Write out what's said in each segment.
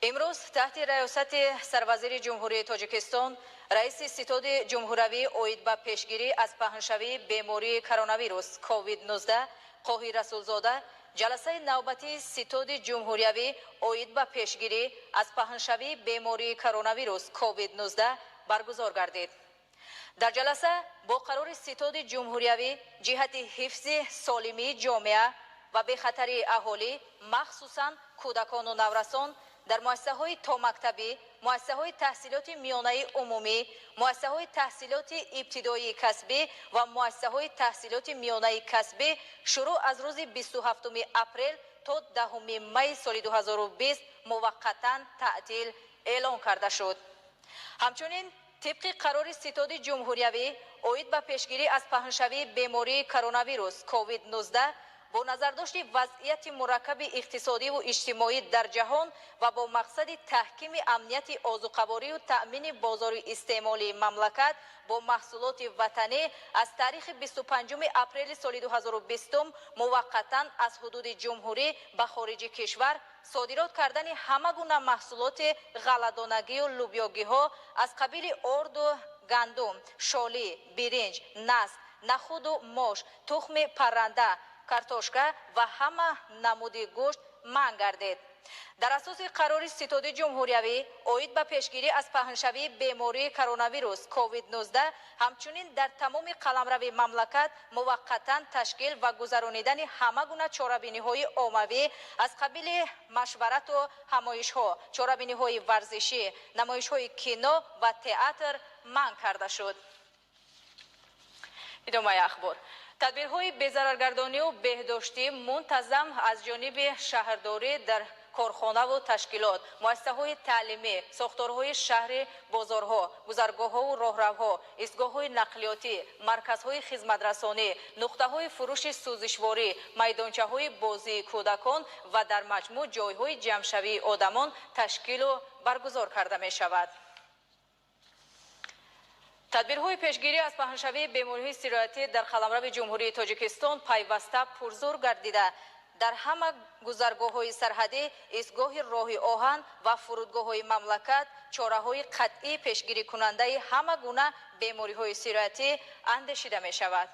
Имрӯз таҳти раёсати Сарвазири Ҷумҳурии Тоҷикистон, раиси Ситоди ҷумҳуравӣ оид ба пешгирӣ аз паҳншавии бемории коронавирус COVID-19 Қоҳир Расулзода ҷаласаи навбатии Ситоди ҷумҳуриявӣ оид ба пешгирӣ аз паҳншавии бемории коронавирус COVID-19 баргузор гардид. Дар ҷаласа бо қарори Ситоди ҷумҳуриявӣ ҷиҳати ҳифзи солимии ҷомеа ва бехатарии аҳолӣ, махсусан кӯдакону наврасон, дар муассисаҳои томактабӣ, муассисаҳои таҳсилоти миёнаи умумӣ, муассисаҳои таҳсилоти ибтидоии касбӣ ва муассисаҳои таҳсилоти миёнаи касбӣ шурӯъ аз рӯзи 27 апрел то 10 майи соли 2020 муваққатан таътил эълон карда шуд. Ҳамчунин, тибқи қарори Ситоди ҷумҳуриявӣ оид ба пешгирӣ аз паҳншавии бемории коронавирус COVID-19, бо назардошти вазъияти мураккаби иқтисодиву иҷтимоӣ дар ҷаҳон ва бо мақсади таҳкими амнияти озуқаворию таъмини бозори истеъмолии мамлакат бо маҳсулоти ватанӣ, аз таърихи 25 апрели соли 2020 муваққатан аз ҳудуди ҷумҳурӣ ба хориҷи кишвар содирот кардани ҳама гуна маҳсулоти ғалладонагию лӯбиёгиҳо аз қабили орду гандум, шолӣ, биринҷ, наск, нахуду мош, тухми парранда, картошка ва ҳама намуди гӯшт манъ гардид. Дар асоси қарори Ситоди ҷумҳуриявӣ оид ба пешгирӣ аз паҳншавии бемории коронавирус COVID-19, ҳамчунин дар тамоми қаламрави мамлакат муваққатан ташкил ва гузаронидани ҳама гуна чорабиниҳои оммавӣ аз қабили машварату ҳамоишҳо, чорабиниҳои варзишӣ, намоишҳои кино ва театр манъ карда шуд. Идомаи ахбор. Тадбирҳои безараргардонию беҳдоштӣ мунтазам аз ҷониби шаҳрдорӣ дар корхонаву ташкилот, муассисаҳои таълимӣ, сохторҳои шаҳри, бозорҳо, гузаргоҳҳову роҳравҳо, истгоҳҳои нақлиётӣ, марказҳои хизматрасонӣ, нуқтаҳои фурӯши сӯзишворӣ, майдончаҳои бозии кӯдакон ва дар маҷмӯъ ҷойҳои ҷамъшавии одамон ташкилу баргузор карда мешавад. Тадбирҳои пешгирӣ аз паҳншавии бемориҳои сироятӣ дар қаламрави Ҷумҳурии Тоҷикистон пайваста пурзур гардида, дар ҳама гузаргоҳҳои сарҳадӣ, истгоҳи роҳи оҳан ва фурудгоҳҳои мамлакат чораҳои қатъии пешгирикунандаи ҳама гуна бемориҳои сироятӣ андешида мешавад.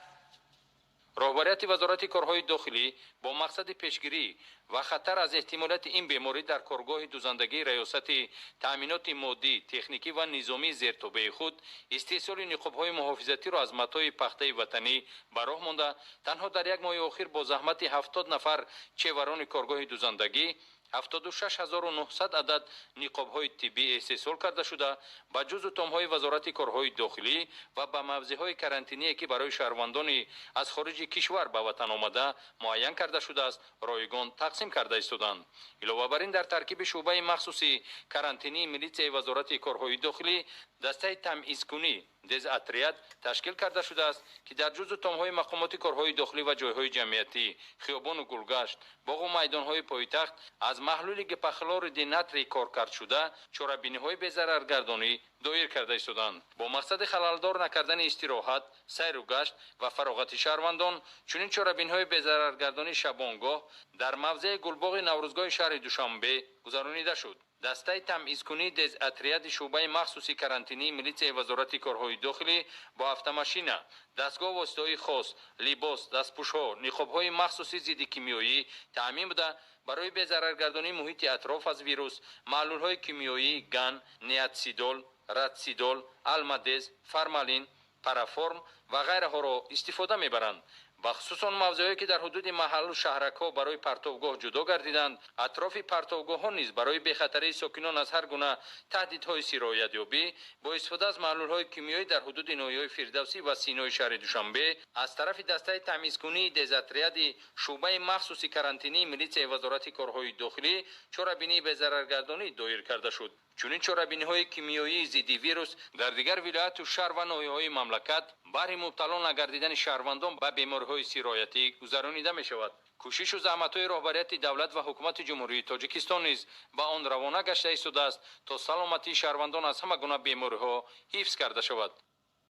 Роҳбарияти Вазорати корҳои дохилӣ бо мақсади пешгирӣ ва хатар аз эҳтимолияти ин беморӣ дар коргоҳи дузандагии Раёсати таъминоти моддӣ, техникӣ ва низомии зертобеи худ истеҳсоли ниқобҳои муҳофизатиро аз матои пахтаи ватанӣ ба роҳ монда, танҳо дар як моҳи охир бо заҳмати 70 нафар чеварони коргоҳи дузандагӣ 76 900 адад ниқобҳои тиббӣ истеҳсол карда шуда, ба ҷузу томҳои Вазорати корҳои дохилӣ ва ба мавзеъҳои карантиние, ки барои шаҳрвандони аз хориҷи кишвар ба ватан омада муайян карда шудааст, ройгон тақсим карда истоданд. Илова бар ин, дар таркиби шӯъбаи махсуси карантинии милитсияи Вазорати корҳои дохилӣ дастаи тамизкунӣ, дезотряд, ташкил карда шудааст, ки дар ҷузу томҳои мақомоти корҳои дохилӣ ва ҷойҳои ҷамъиятӣ, хиёбону гулгашт, боғу майдонҳои пойтахт аз маҳлули гипохлориди натрий коркардшуда чорабиниҳои безараргардонӣ доир карда истоданд. Бо мақсади халалдор накардани истироҳат, сайру гашт ва фароғати шаҳрвандон, чунин чорабиниҳои безараргардонӣ шабонгоҳ дар мавзеи Гулбоғи Наврӯзгоҳи шаҳри Душанбе гузаронида шуд. Дастаи тамизкунии дезотряди шӯъбаи махсуси карантинии милитсияи Вазорати корҳои дохилӣ бо автомашина, дастгоҳ, воситаҳои хос, либос, дастпӯшҳо, ниқобҳои махсуси зидди кимиёӣ таъмин буда, барои безараргардонии муҳити атроф аз вирус маҳлулҳои кимиёии ган, неатсидол, радсидол, алмадез, формалин, параформ ва ғайраҳоро истифода мебаранд. Бахусус он мавзеъҳое, ки дар ҳудуди маҳаллу шаҳракҳо барои партовгоҳ ҷудо гардиданд, атрофи партовгоҳҳо низ барои бехатарии сокинон аз ҳар гуна таҳдидҳои сироятёбӣ бо истифода аз маҳлулҳои кимиёӣ дар ҳудуди ноҳияҳои Фирдавсӣ ва Синои шаҳри Душанбе аз тарафи дастаи тамизкунии дезотряди шӯъбаи махсуси карантинии милитсияи Вазорати корҳои дохилӣ чорабинии безараргардонӣ доир карда шуд. Чунин чорабиниҳои кимиёии зидди вирус дар дигар вилояту шаҳр ва ноҳияҳои мамлакат баҳри мубтало нагардидани шаҳрвандон ба бемориҳои сироятӣ гузаронида мешавад. Кӯшишу заҳматҳои роҳбарияти давлат ва ҳукумати Ҷумҳурии Тоҷикистон низ ба он равона гашта истодааст, то саломатии шаҳрвандон аз ҳама гуна бемориҳо ҳифз карда шавад.